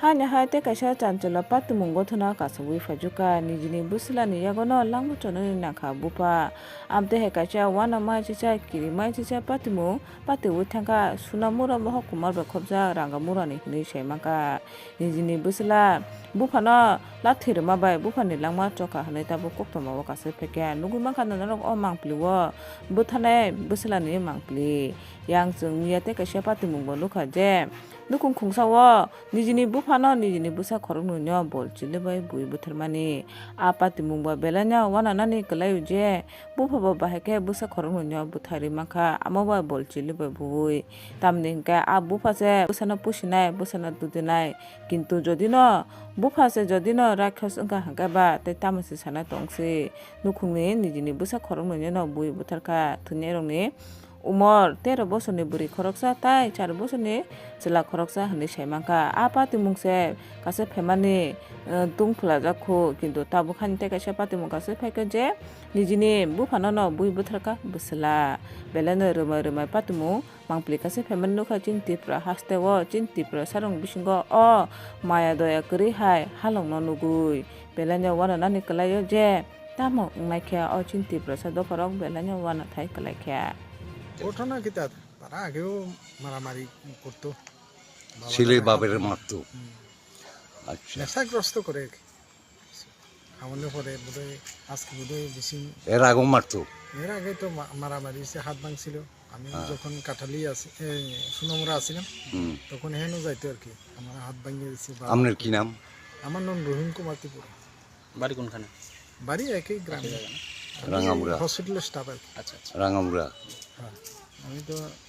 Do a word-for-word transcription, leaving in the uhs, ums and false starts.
Haini hai tei kaisa chancholo patimung gothona kasugwi phaijukha, nijini bwswlani yagono langma chonani nangkha bupha. Amtwi hai kaisa uanama chicha kirimai chicha patimung patiwi thangkha, Sunamura bohok Kumar bai khopjak Rangamurani hwnwi sai mankha. Nijini bwswla buphano lathi rwma bai buphani langma chokha hwnwi tabuk koktoma o kasui phaikha. Nugwi mankha norok o mangpili o bwtharnai bwswlani mangpili. Yang chwng miya tei kaisa patimung bo nukha je nukung khungsa o nijini buphano nijini bwsa khoroknwi no bol chili bai bui bwtharmani. A patimung bo belai no uananani kwlaio je bupha bo bahai khe bwsa khoroknwi no bwtharwi mankha, amo bai bol chili bai bui. Tamni hwnkhe a bupha se bwsano pusinai, bwsano tudinai. Kintu jodi no bupha se jodi no rakhyas wngkha hwnkhe ba tei tamo se sana tong se. Nukhungni nijini bwsa khoroknwi no bui bwtharkha, thwinairokni umor tero bosorni bwrwi khoroksa tai char bosorni chwla khoroksa hwnwi sai mankha. A patimung se kaisa phaimani, eh, tungphwlajak khu, kintu tabuk hani tei kaisa patimung kasui phaikha je nijini buphano no bui bwtharkha bwswla. Belai no rwmai rwmai patimung mangpili kaisa phaimani nukha chini Tripura hasteo, chini Tripura sarong bisingo o maya doya kwrwi hai halongno nugwi. Belai no uananani kwlaio je tamo wngnaikha o chini Tiprasa dopharok belai no uanathai kwlaikha. ঘটনা কিতা? তারা আগেও মারামারি করতো। বাবার ছেলে সাথে বাপের হাত-, মারতো। হুম। আচ্ছা। নেশাগ্রস্ত করে আর কি। খাওয়ানোর পরে বোধহয় আজকে বোধহয় বেশি এর আগেও মারতো? এর আগে তো মা-, মারামারি হয়েছে, হাত ভাঙছিল। আমি হ্যাঁ। যখন কাঠালি আছি, এ, সুনমরা আছিলাম, হুম। তখন হেনও যাইতো আর কি। আমার হাত ভাঙিয়ে দিছে বা আপনার কি নাম? আমার নাম রহিম কুমার ত্রিপুরা। বাড়ি কোনখানে? বাড়ি একই গ্রামে। একই জায়গা না? আমি রাঙামুড়া। হসপিটালের স্টাফ আর কি। আচ্ছা, আচ্ছা। রাঙামুড়া। হ্যাঁ। আমি তো